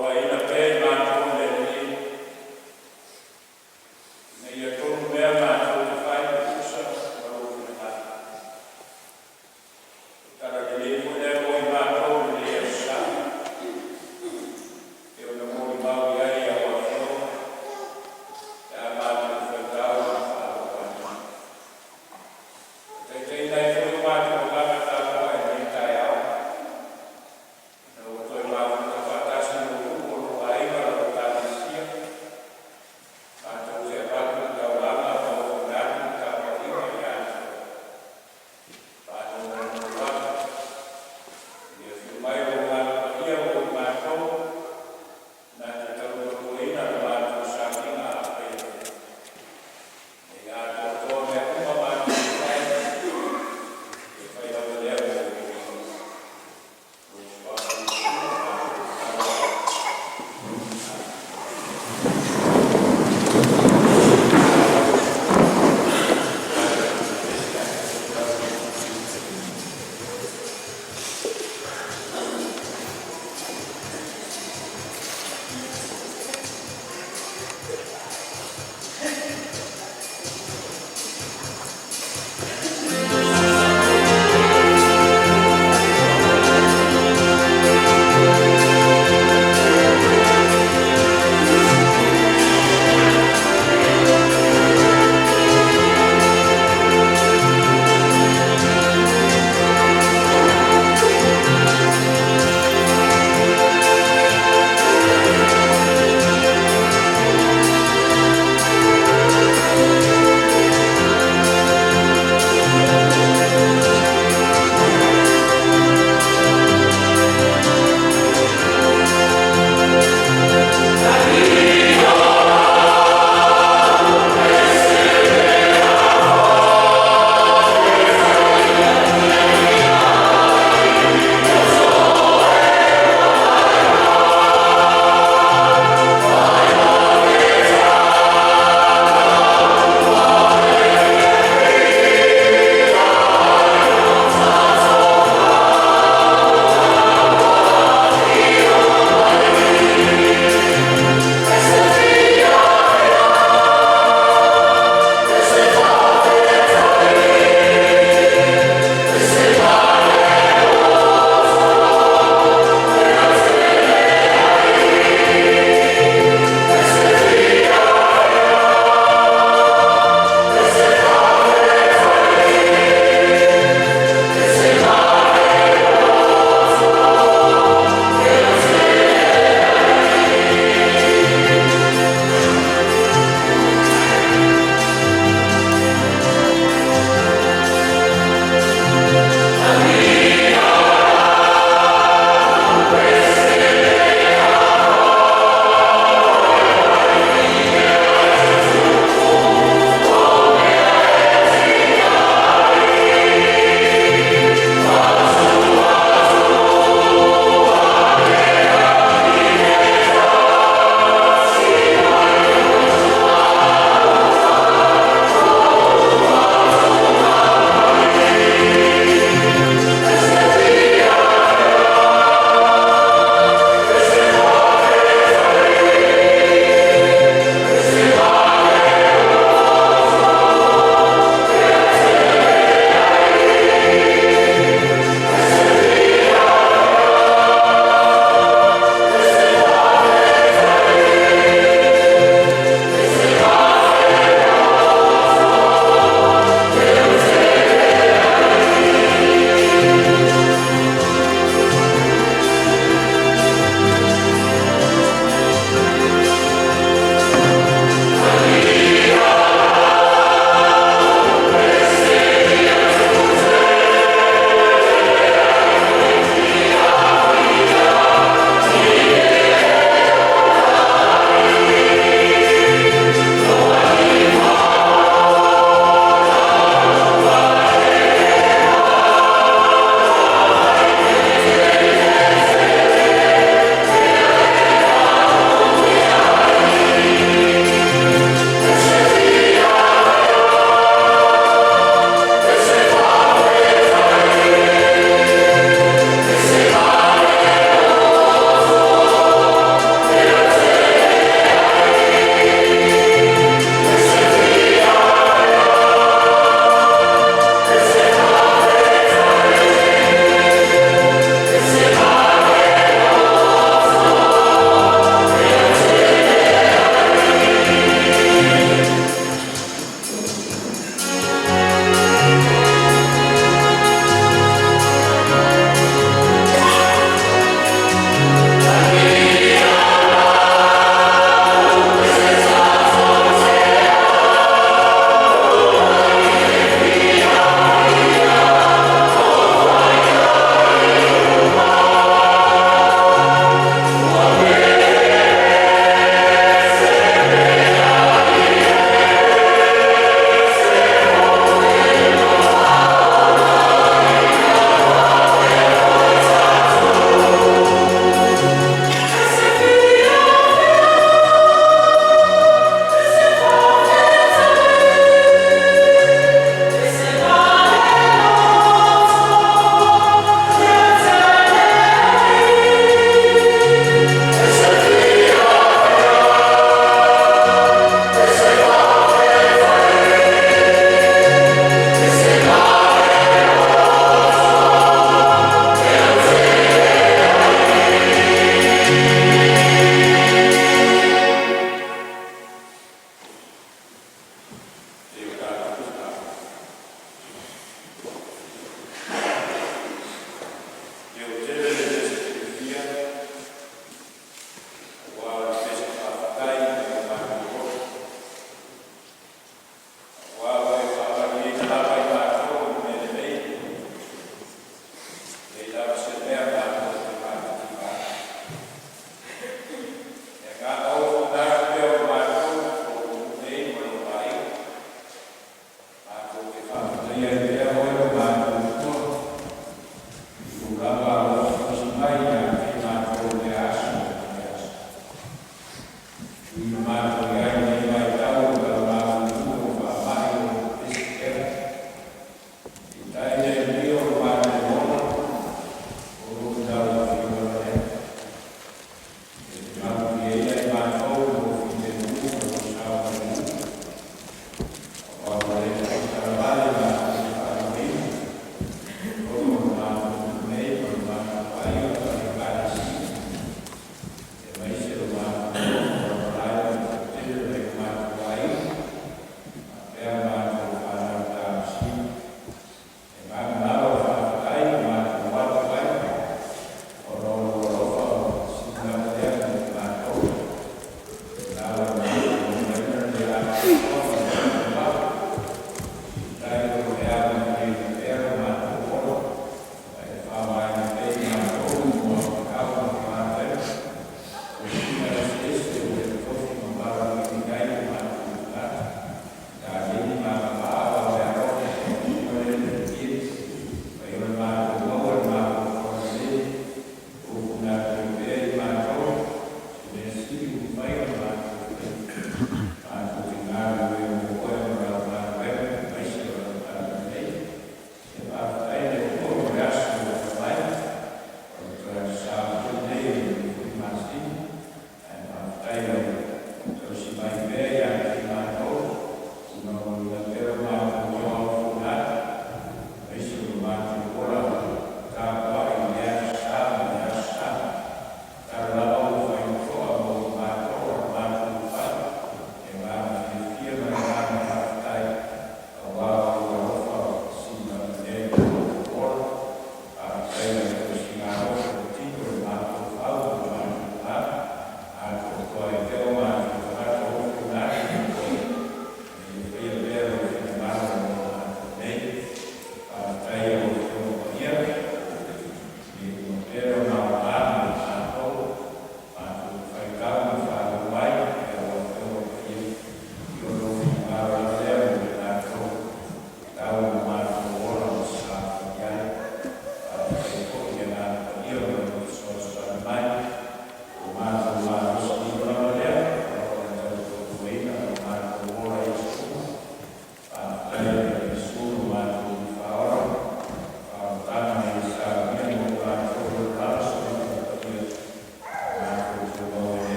Tautuaina pea i matou e le Alii, ina ia tonu mea matou te fai ma tusa ma lou finagalo. O tala lelei foi lea mo i matou i lenei aso Sa, e ona molimau i ai au afioga, pe a matou faitau ma faalogo atu. Taitaiina ai foi o matou agaga tapuai i lenei taeao, ina ua toe mafuta faatasi i lou nuu o lo o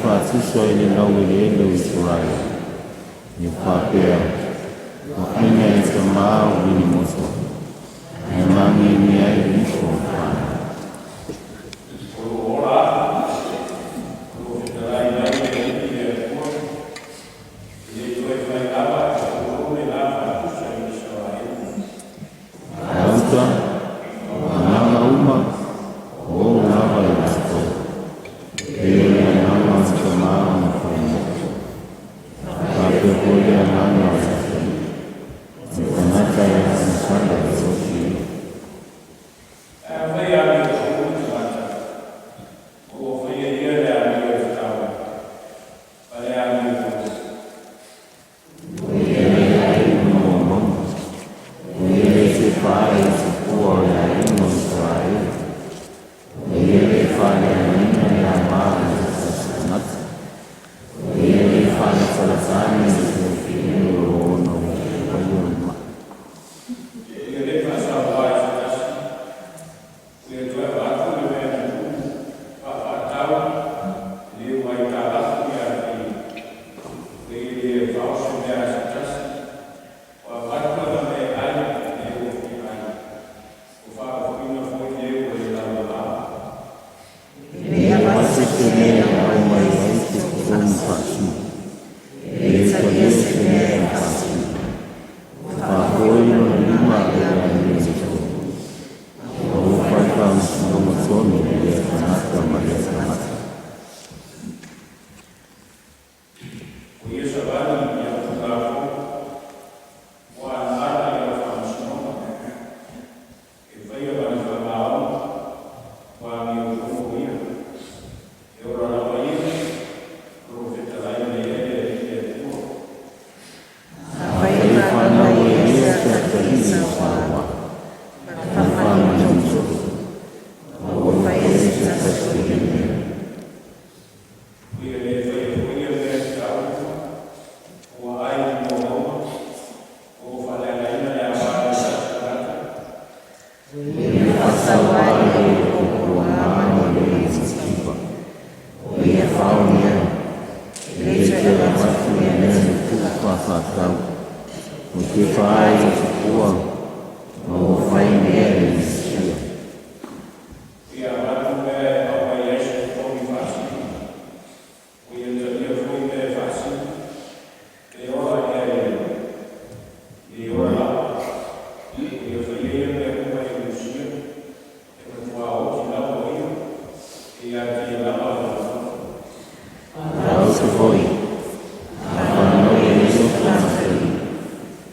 Faatusa i le laueleele o Isaraelu, e faapea, “Ua aina e tamā o vilimoto, ae mageagea ai le ifo o le fale.” O ola o fetalai mai le Alii le Atua, e le toe fai lava e outou le la faatusa i Isaraelu. Lauta, o agaga uma, o ou lava i latou, e pei o le agaga o le tamā ona faimoto. Faapea foi le agaga o le atalii, o le tagata e agasala i le oti ia. Ae afai e amiotonu le tagata, ma ua faia e ia le amio e tatau ma le amiotonu. Ua le ai mo mauga, ua ia le tepa ai i tupua o le aiga o Isaraelu, ua ia le faaleagaina le ama a se tasi tagata, ua ia le faalatalata ane i le tofiga o lo ona ua faia le mai. Ia le faasauā i se tasi, ua ia toe avatu le mea na tuu faafaatau i le uluai aitalafu ia te ia. Ua ia le fao se mea a se tasi, ua avatu lana meaai i le ua fia ai, ua faalofoina foi le ua le laulama. E avatu se mea e ao mai ai se totogi faasili, e le talia se mea e faasili. Ua faafoe lona lima i le amiotonu. Ua ou fai faamasinoga tonu i lea tagata ma lea tagata. Ua ia savali i au tulafono, ua alaala i au faamasinoga. E faia ma le faamaoni, ua amiotonu o ia. E ola lava ia, o lo o fetalai mai ai le Alii le Atua. Afai e fanau e ia se atalii e sauā, ma le faamalitoto, aua le faia se tasi o ia mea. Ua ia le faia foi ia mea tatau, ua ai i moamoa, ua faaleagaina le ama a se tasi tagata. Ua faasauā ia i le puapuaga ma le mativa. Ua ia fao mea, e le toe avatu le mea na tuu faafaatau. Ua tepa ai i tupua, ma ua fai mea e lisia. Ua ia avatu mea e ao mai ai se totogi faasili. Ua ia talia foi mea e faasili. E ola ia e e ola lava. Ua ia faia ia mea uma e lusia. E matuā oti lava o ia. E ia te ia lava le lafoga. Lauta foi, a fanau e ia tona atalii,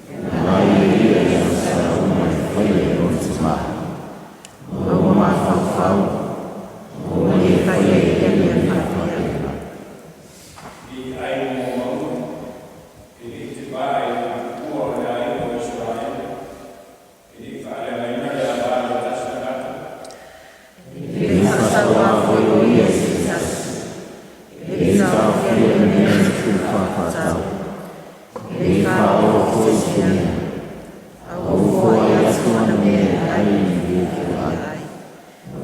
e mai e ia i agasala uma e faia e lona tamā. Ua ua mafaufau, ua le faia e ia mea faapea. I ai mo mauga, e le i te pā i le tupua o le aiga o Isaraelu. E le i faaleagaina le ama a le tasi tagata. E le faasauā foi o ia i se tasi. E le taofia le mea na tuu faafaatau. E le faaoa foi se mea. Aua foai atu ana mea e ai i le ua ai.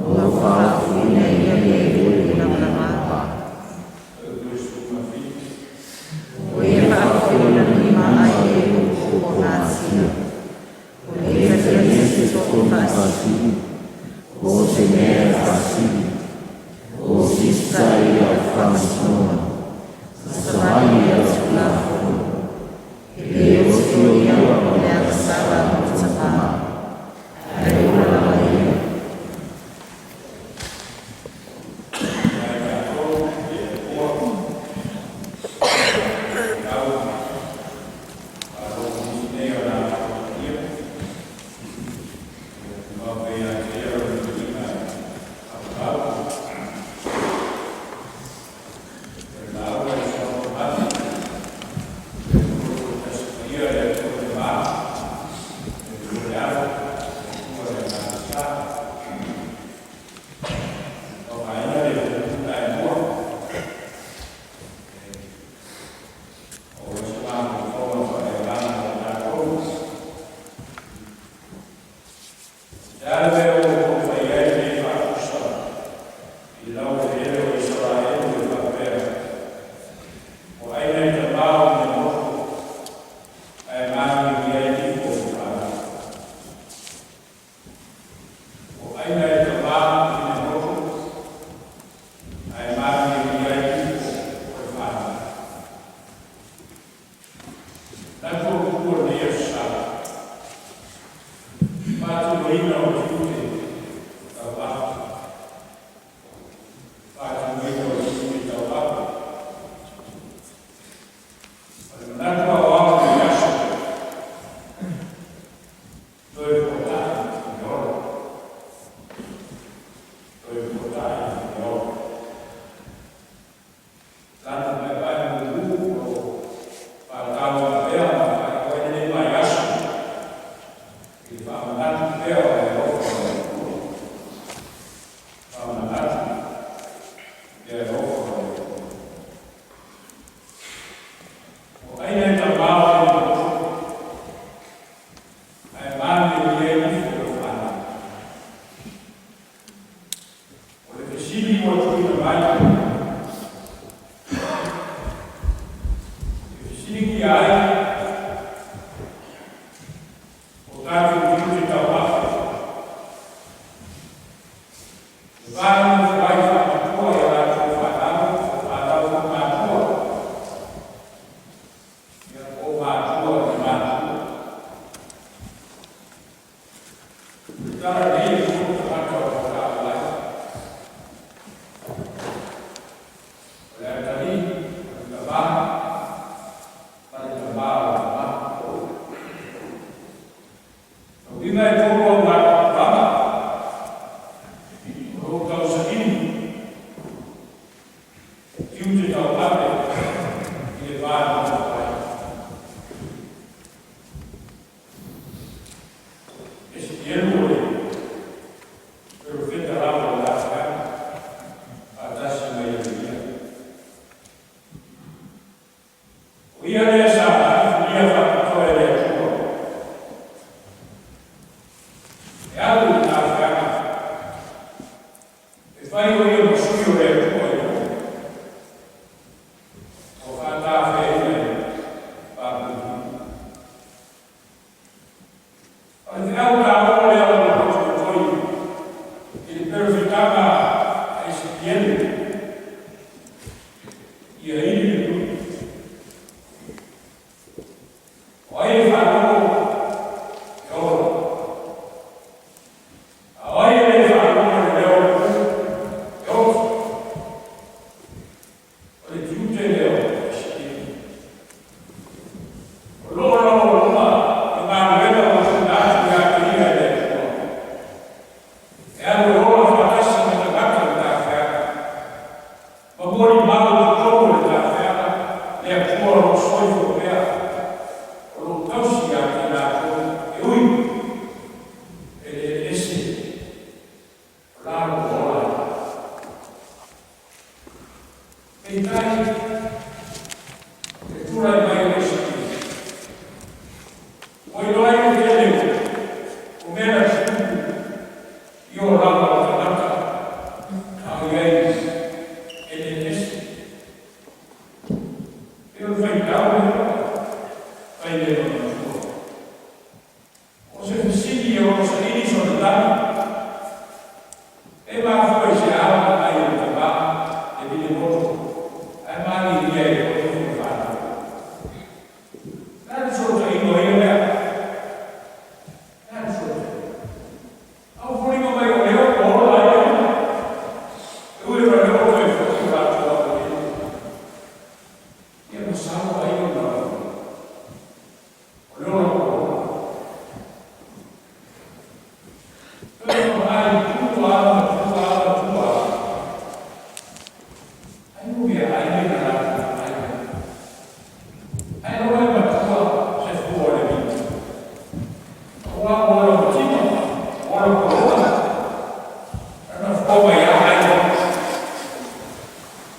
Ua faaofoina ia mea e le lamalama. 25. Ua ia faafoe lona lima ai e puapuagatia. Ua le talia se totogi faasili, po o se mea e faasili, po o sisita i au faamasinoga, ma savali i au tulafono. E le oti o ia o le agasala o lona tamā, ae ola lava ia. Mai tatou i le Atua, tau faalogo nisi nei o la ia. Tumau pea ia te ia lona viiga faavavau. O le lauga i Suafa Mati. Faatinoina o tiute tauave. Faatinoina o tiute tauave. O le manatu aoao i lenei aso, toe fuatai i le ola. Toe fuatai i le ola. Lana paepae mumu o lo o faatauina pea ma faailoa ai lenei vaiaso i le faamanatu pea o le alofa o le Atua. Faamanatu le alofa o le Atua. O ai e tamā o le loto, ae malilie ifo le fanau. O le fesili ua tuuina mai, e fesiligia ai o tatou tiute tauave. E vanonofo ai faamatua i a latou fanau, o fanau foi matua, ia po o matua i matua. O le tala nei e tolu tagata o lo o taua ai. O le atalii, o le tamā, ma le tamā o le tamā. O uiga e tolu au tulaga o lo o tausaili tiute tauave i le vanonofo ai. Esikielu o le perofeta lava o le afeaga faatasi ma Ieremia. O ia lea sa filifilia faapitoa e le Atua e alu i le afeaga e fai o ia ma sui o le Atua i o ua faatafeaina i Papulima. O le feau taua lea o le potopoto i le perofetaga a Esikielu ia ili le lui. O ai e faalogo e ola. A o ai e le faalogo i le leo o le pū e oti. O le tiute lea o Esikielu. O loo lava luma le galuega ua tuuina atu ia te ia e le Atua. E alu e ola faatasi ma tagata o le tafeaga. Ma molimau i totonu o le tafeaga le Atua o lo o soifua pea, o lo o tausi ia te i latou e ui e le ese o la o ola ai. Peitai, e tulai mai o Esikielu. Ua iloa ai le tele o mea na tutupu i olaga o tagata a o i ai eleelese. E o le faitau lea fai le lona. O se fesili e ono saili sona tali, e mafua i se a ona ai o le tamā e vili moto ae malilie ai foi ifo le fanau? O le a le fesootaiga o ia mea? O le a le fesootaiga? A ua foliga mai o lea ua ola ai le uma, e ui ona o lea ua toe foi o latou auiliili. Ia masalo ai ona o le ola ua ola. Toe vaai tua ma tua ma tua. Ai mo mea ai le na latou ai. Ai loa e matua se fua o le lima. Aua ua ola matima, ola koloa. Ana fua mai a ai.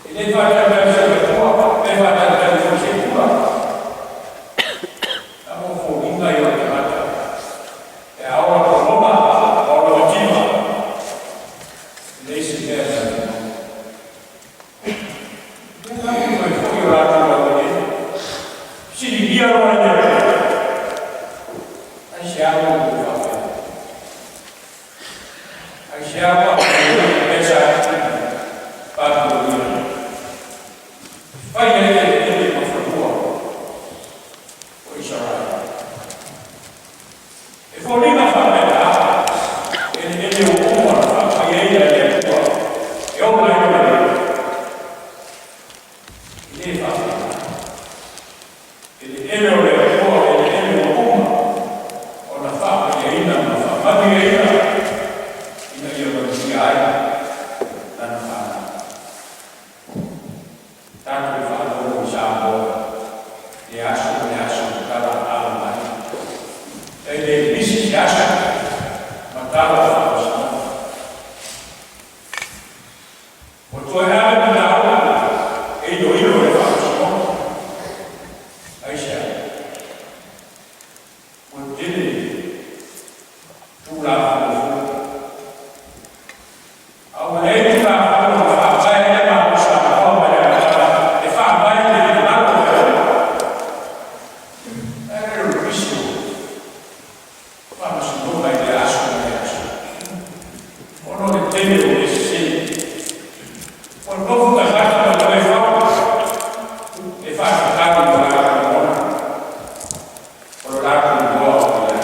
E le faatalitali se matua, pe faatalitali foi se pula. A mo foliga ia o le tagata. E a ola koloma, ola matima. E leai se mea na te maua. Ia tatou toe foi o latou auiliili. Fesiligia loa i le Atua. Ai se a ua outou faapea? Ai se a ua mea sa tutupu Papilonia? Fai ai eleele ma fanua o Isaraele. E foliga faapena. Eleele o le Atua o eleele ua uma ona faapaiaina ma faamanuiaina ina ia manuia ai lana fanau. Tatou faalogo i Samoa le aso ma le aso tala alo mai. E le misi se aso ma tala o faamasinoga. Ua toe ave mataupu e iloilo e le faamasinoga. Aisea? Ua tele tulafono fou. A ua leai tulafono na faavae ai le Malo o Samoa mai le amataga e faavae i le finagalo o le Atua. Ae le o le pisi o faamasinoga i le aso ma le aso. Ona o le tele o mea sese. Ua nofo tagata ma toe fau e faatatau i o latou lagona, o lo latou iloa o i ai.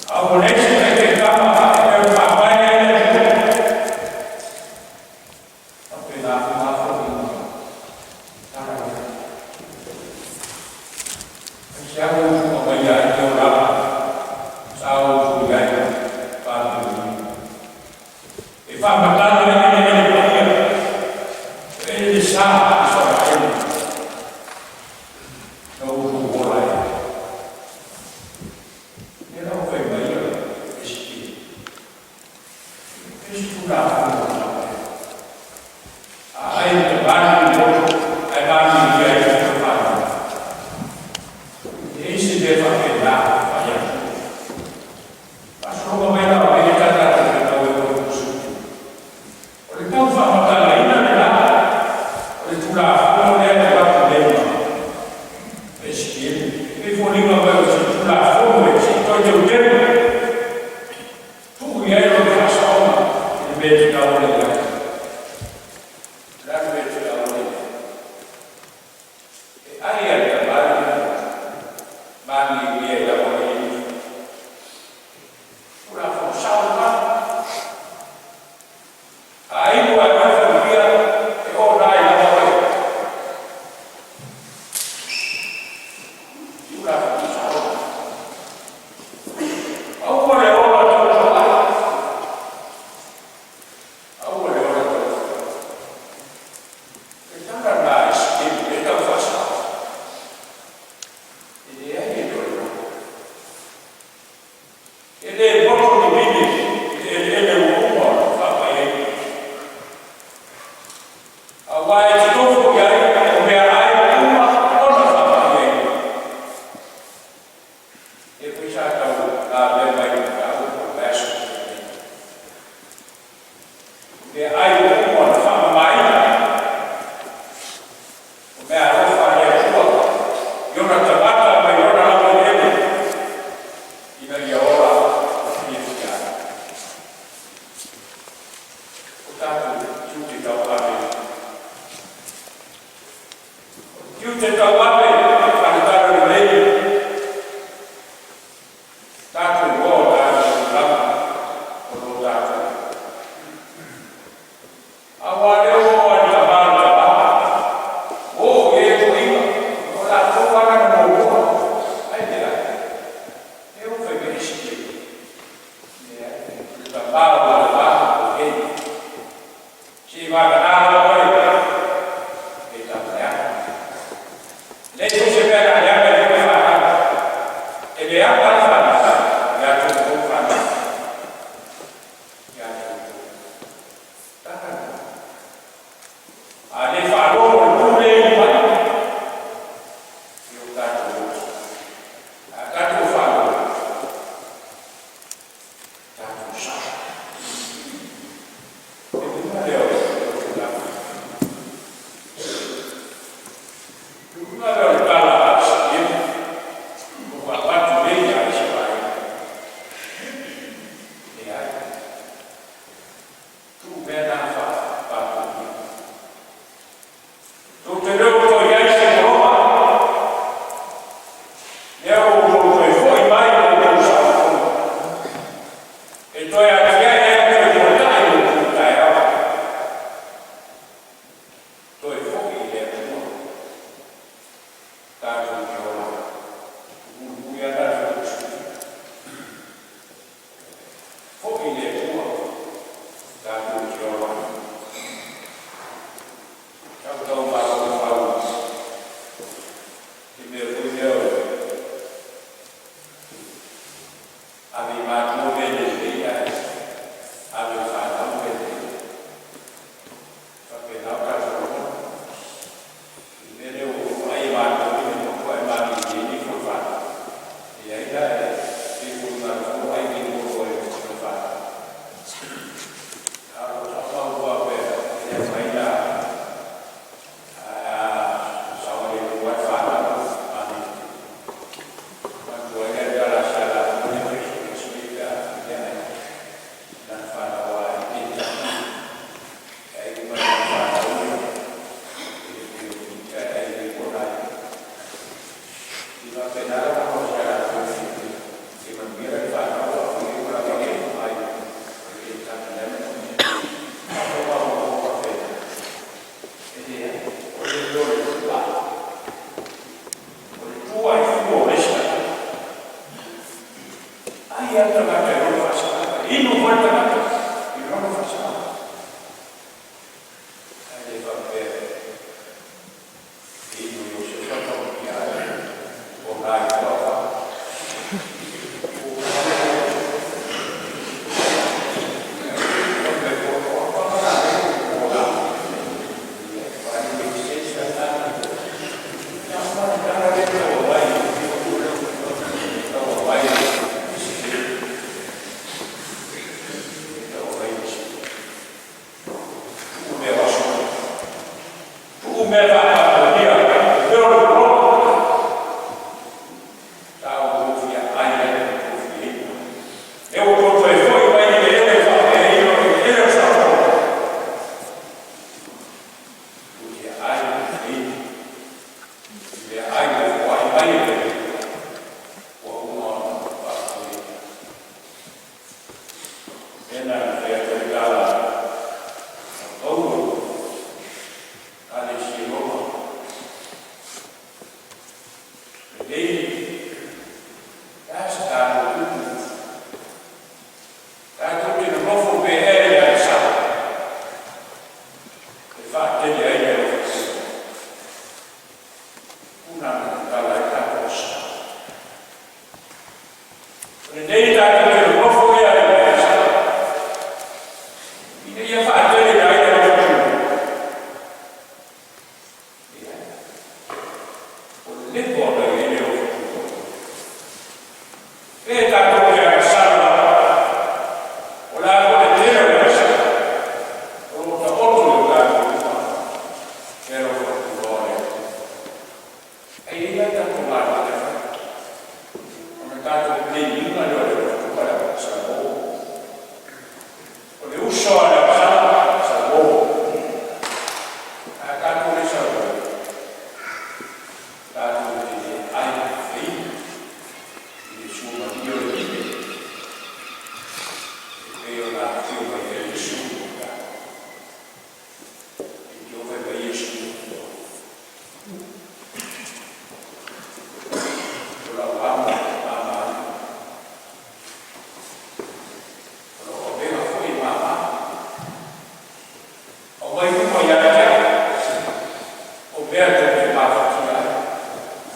A ua leai se taitaitaga e toe faavae ai le Atua. Faapena uma foi ma tala ia. Aisea ua outou aumaia ai le olaga sa outou i ai faaletauina? E faamatala ai eleele paia, o eleele sa Isaraelu na outou ola ai. Lea la ua fai mai ia Esekiele. E se tulafono o faapea. A ai le tamalii i loto ae malie ai le fanau. E leai se mea faapena e fai atu. Faasologa mai la o le tala a te tau e koe pusu. O le tau faamatalaina lena o le tulafono lea e avatu nei ma Esekiele. E foliga mai o se tulafono e se i toe teuteu. Tuu i ai lona faasaoga i le mea e tatau ona i ai. O le a le mea e tatau ona i ai? E ai a le tamalii i loto, malie i lava le ifo. Tulafono sao lena. A inu ae oe faluia, e ona ai lava oe. Tulafono sao lena. Aua le ola tautoai. Aua le ola tautoai. E tala lena a Esekiele, e tau faasao. E leai e le o lena. E le poto ni pine i le eleele ua uma ona faapaiaina. Aua e te nofo i ai o meaai ua uma ona faapaiaina. E foi sa tau lavea mai le mataupu o le vaiaso na tea nei. O meaai ua uma ona faamamaina, o meaalofa a le Atua i ona tagata mai lona laueleele ina ia ola ma fiafia ai. O tatou tiute tauave, o le tiute tauave faaletala lelei, tatou iloa o tatou tulaga o lo o tatou. Aua lea ua oo lava i le tama o le tama, ua oo i ai toeaiina, o latou lava na muamua, ai leai. E ua fai mai Esekiele, leai, o le tama o le tama o ei. Se i vagana lava oe, e tau leaga. Leai foi se mea na leaga i tou fanau. E leaga le fanau ia te outou fanau. Ia te outou. Tala lena. A le faalogo i le pule i mai, i o tatou loto. A tatou faalogo, tatou sao. E uiga lea o le tulaga. Le uiga lea o le tala a Esekiele ua avatu nei ia Isaraelu. Leai. Tuu mea na faapatogia. Tou te le o toe i ai se pologa. Lea ua outou toe foi mai i lo outou saolotoga. E toe atiae ai ma toe toetai lo outou taeao. Toe foi i le Atua. mai e le ua uma ona faafoeina. Lea na fai atu ai le tala a Paulo Ekalesia i Roma, lenei e a se tatou upu, tatou te nonofo pea ea i le agasala e faatele ai le alofa tele? Puna na tatala ai tatou aso. O lenei tatou te nonofo ea i le agasala ina ia faatele ai le alofa tele? Leai. Ua leva ona i ai le alofa tunoa. Pe tatou te agasala lava, o le a foi le tele o le agasala, o lo o taoto i o tatou lima le alofa tunoa o le Atua. Ae i ai la tatou galuega e fai, ona tatou claim ina lea o le alofa tunoa le salamo. O le uso a le agasala, salamo. Ae a tatou le salamo, tatou te le ai feina i le suamalie o le vine e pei ona afio mai ai Iesu mo tatou. E te o fai mai Iesu, o lau amo mama ai, o lau avega foi e mama. Aumai uma ia te au o mea tou te mafatia ai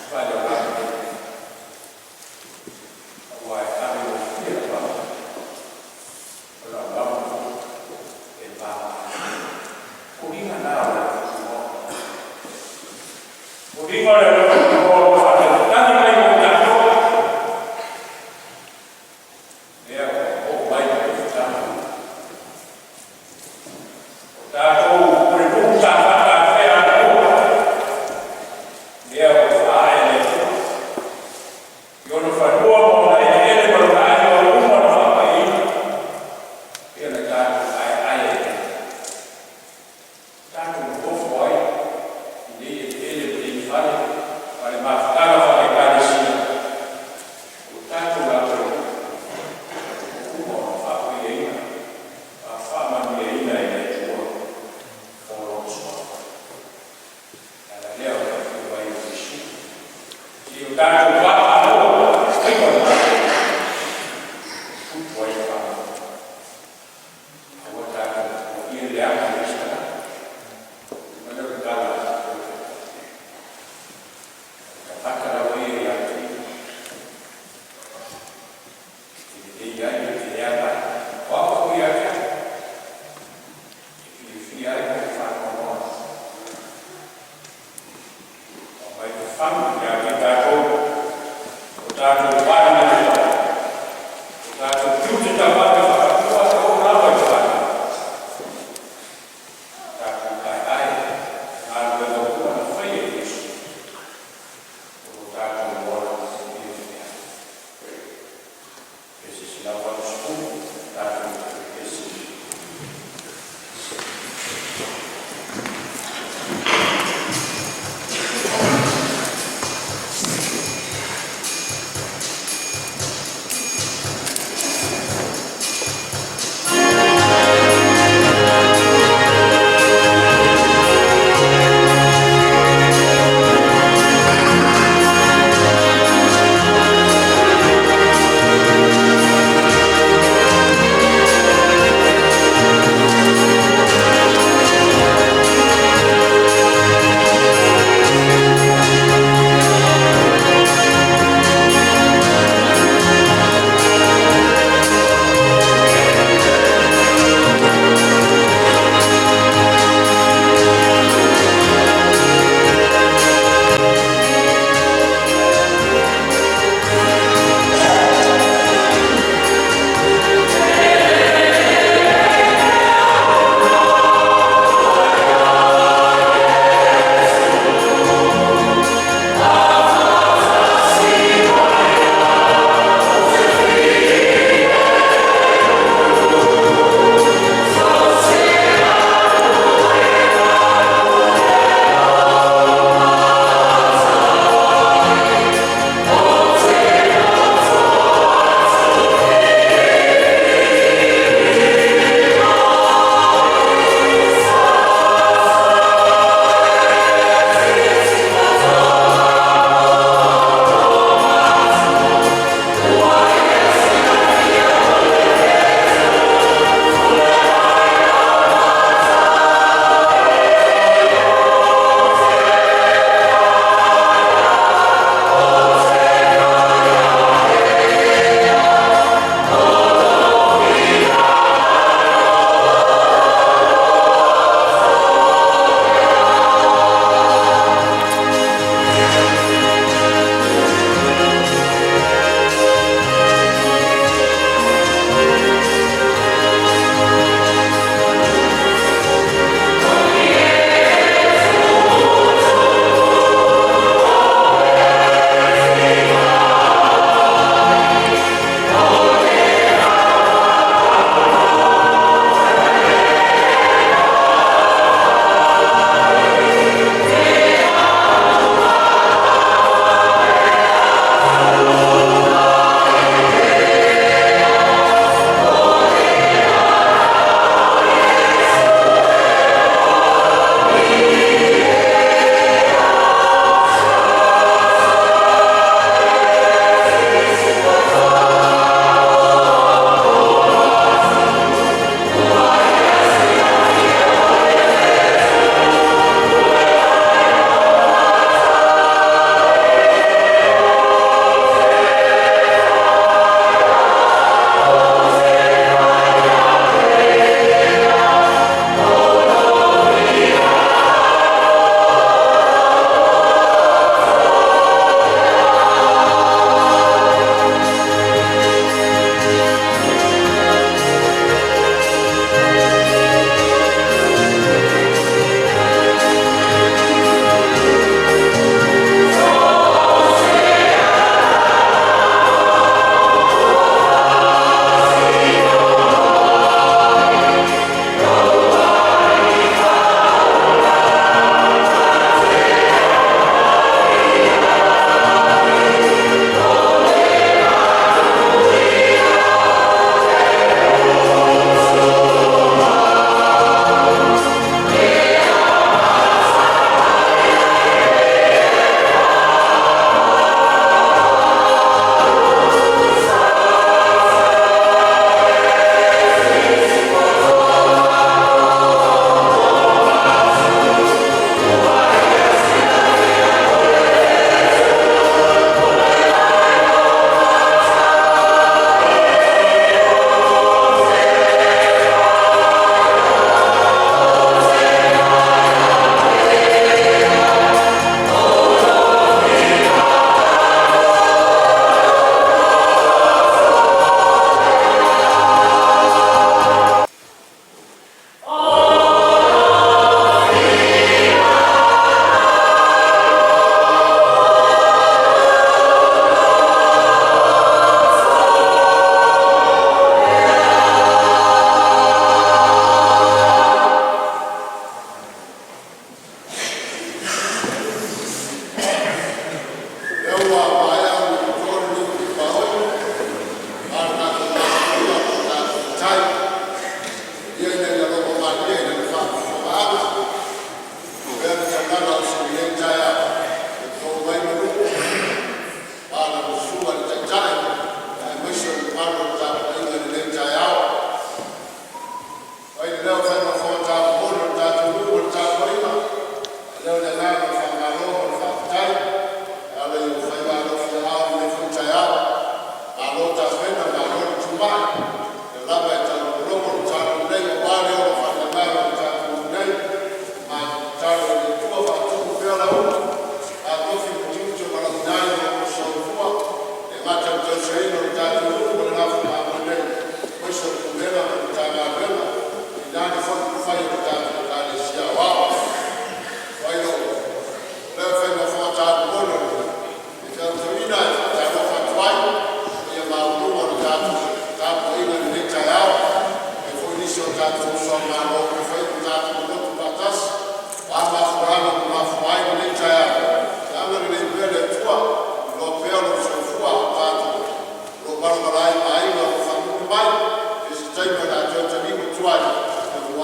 faaleolagi nei. Aua e ave gofie lava o lau amo foi e mama ai. Foliga na o le alofa. Foliga o le alofa o faatalitali mai mo tatou. Lea ua oo mai le tafutaga. O tatou o le nuu sa faatafea anapo. Lea ua faae le Atua i ona fanua ma ona eleele ma lona aiga ua uma ona faapaiaina. Pei ona tatou aeae ai nei. Tatou nonofo ai i nei eleele ma nei fale ma le mafutaga faale-Ekalesia. O tatou lava ua uma ona faapaiaina ma faamanuiaina e le Atua o lona suafa. E ala lea o le afio mai o Iesu. Se i o tatou vaavaalua faiva o tatou, tupu ai le faamoemoe. Aua tatou tuuaia le leaga o isi tagata. Mai lea o le tala a le tagata lava ia ia te ia. E lelei ai e te leaga ai. O au foi ia te au. E fiafia ai ma te faanoanoa. O mai fafagu ia te tatou. O tatou vali na te tau. O tatou tiute taumate faakatua e oo lava i le tatou aeae galuega ua na faia e Iesu. O lo tatou ola fiafia. 180, tatou esi.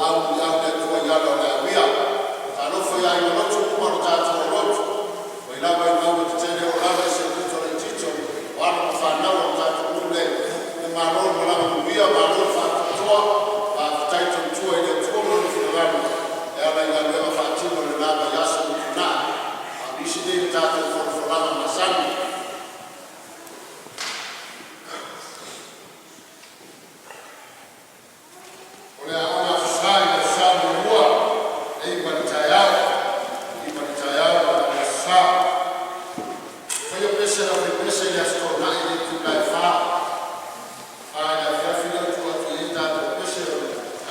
Lau le Atua i ala o le auia. Talofa i aiga lotu uma o le tatou lotu mai lava i mauga tetele oo lava i se pito laitiiti o alo ma fanau a le tatou nuu nei. Ia malo le malaga manuia, malo le faatoatoa, faafetai tautua i le Atua ma Lona finagalo e ala i galuega faatino i lena vaiaso ua tuanai. A o nisi nei o tatou folafolaga masani. O le Aoga Aso Sa i le Aso Sa muamua e 9:00 i le taeao, 9:00 i le taeao le Aso Sa. E faia pese a le aufaipese i le Aso Toonai i le itula e 4:00 i le afiafi lea ua tuu atu i ai a tatou pese e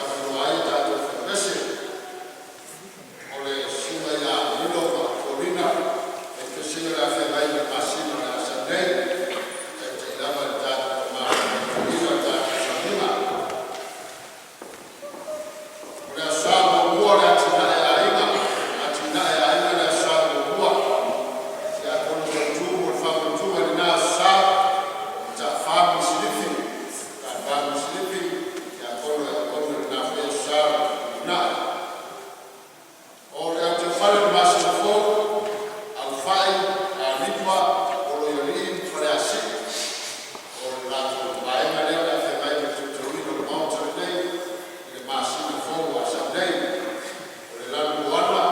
avanoa ai tatou fai pese. O le susuga ia Milo Apolina o le fai pese ia o le a feagai ma le masina o le a sau nei, e taitai lava e le tatou tama toeaina le tatou sauniga. O le Aso Sa muamua o le Atinae a Aiga, Atinae a Aiga le Aso Sa muamua. Siakono tautu mo le faamautuga i lena Aso Sa, le Taafa ma le Silifi, taafa ma le silifi, siakono e auauna i lena foi Aso Sa i le lumanai. O le autaufale o le masina fou, Aufai, Alipa, Oloialii ma Faleasiu. O le latou vaega lea o le a feagai ma le teuteuina o le maota lenei i le masina fou ua sau nei. O le lanumoana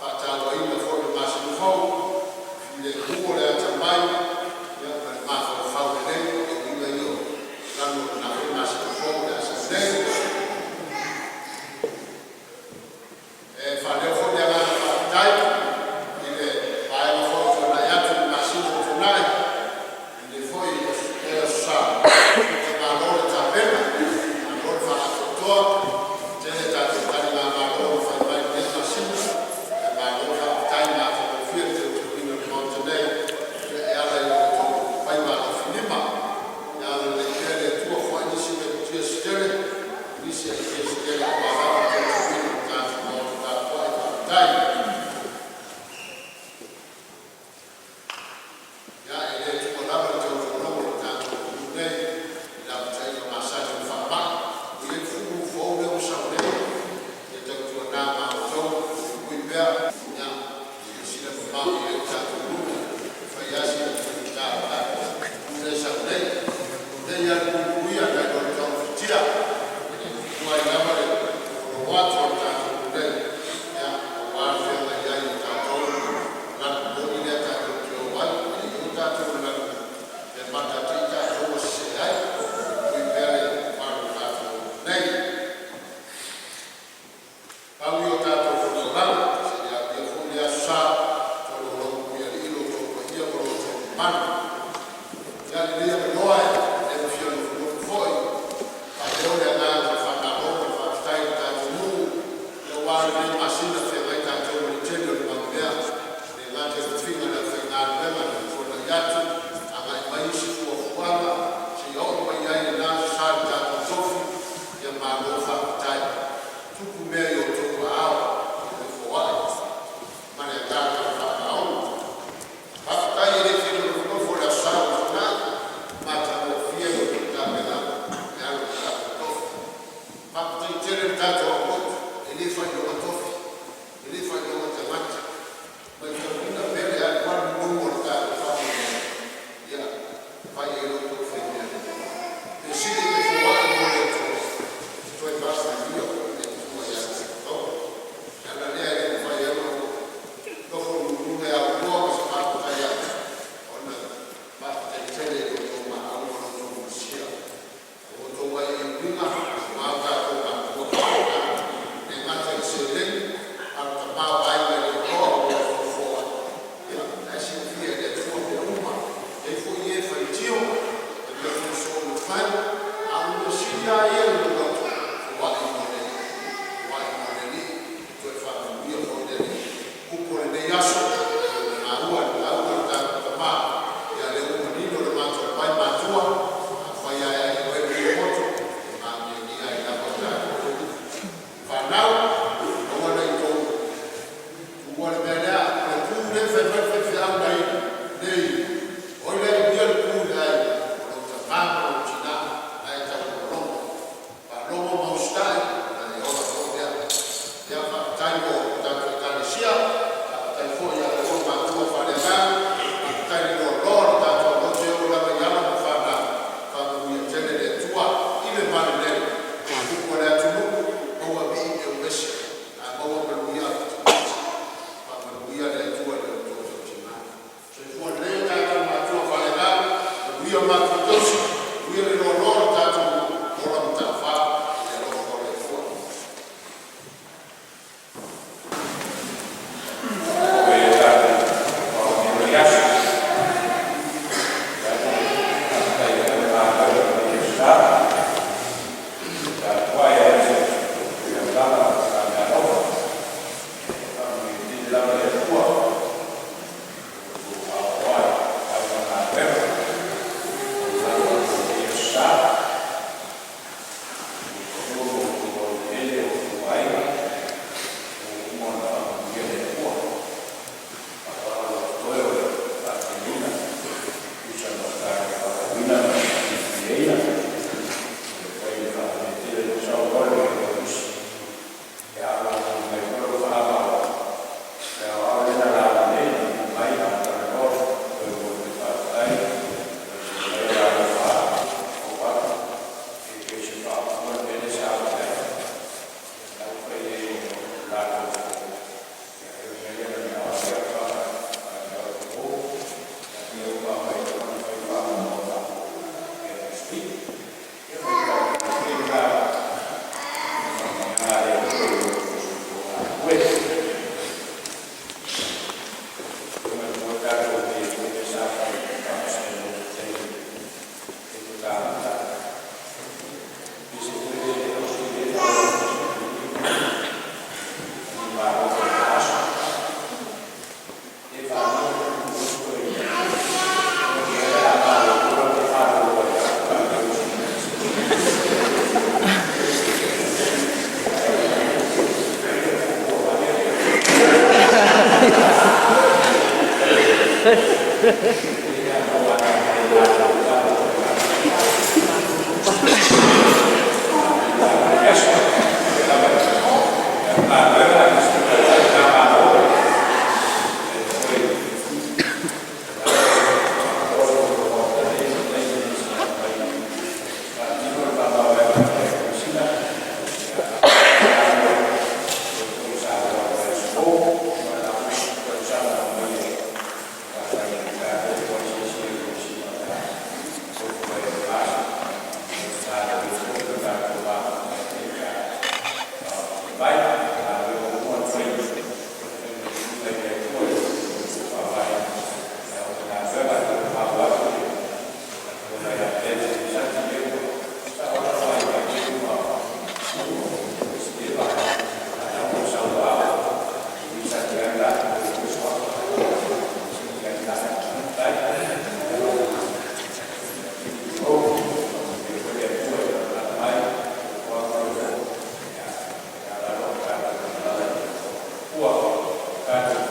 faatauaina foi le masina fou, filemu le atamai ma le mafaufau lelei. O uiga ia o lanu o lena foi masina fou o le a sau nei. E faaleo foi le agaga faafetai i le vaega foi ua tuanai atu i le masina ua tuanai i lenei foi Aso Sa, malo le tapena, malo le faatoatoa. E tele a tatou taligamalo na fai mai i lenei masina, ae malo faafetai, matagofie le teuteuina o le Maota nei e ala i o outou faiva alofilima. Ia agalelei pea le Atua, foai nisi metotia se tele, nisi aikia se tele aua lava le tautuaina o le tatou Maota tapuai. Faafetai. Ia, e le tuua lava le tautoga o le tatou atunuu nei i lapataiga masani o le faamai. Ua i ai le flu fou lea ua sau nei, ia tautuana ma outou puipui pea. Ia silasila mamao i ai le tatou nuu, e fai lava sina faigata o le tatou flu lea e sau nei. E lelei lava le puipuia nai lo le togafitia. E tuai lava le ologo atu o le tatou nuu nei aua le feagai ai o tatou ma le lanu moni lea tatou te o ai. E le i o tatou i le lanu meamata te i tatou ua sesee ai. Puipui pea le mamalu o le tatou nuu nei. Pau ia o tatou folafolaga seia alia foi lea Aso Sa e tolaulau atu e Alii lo outou paia ma lo outou mamalu. Ia, o lenei avanoa e le fia nofonofo foi e faaleo le agaga o le faamalo ma le faafetai i le tatou nuu aua lenei masina ua feagai tatou ma le tele o le mau mea, e le gata i tofiga a le aufaigaluega na tuanai atu, agai mai isi fuafuaga seia oo mai i lena Aso Sa i le tatou tofi. Ia malo faafetai, tupu mea i o outou aao le foai ma le agaga faamaoni. Faafetai. E le fia nofonofo i le Aso Sa ua tuanai. Ua tatou